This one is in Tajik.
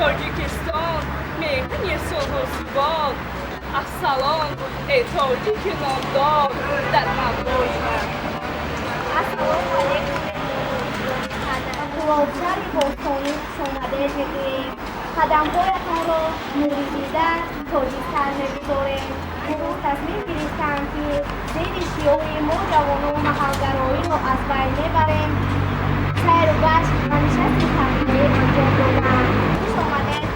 Тоҷикистон, меҳни сулҳу субот. Ассалом, эй тоҷики номдор дар мавлои ман. Ассалому алайкум, ба Кулобшаҳри бостонӣ хушомадед мегӯем. Қадамҳоятонро нури дида тоҷиктар мегузорем. Имрӯз тасмим гирифтам, ки зери шиори «Мо ҷавонон маҳалгароиро аз байн мебарем» сайру гашт ва нишасти таҳлилӣ анҷом додам. Хуш омадед.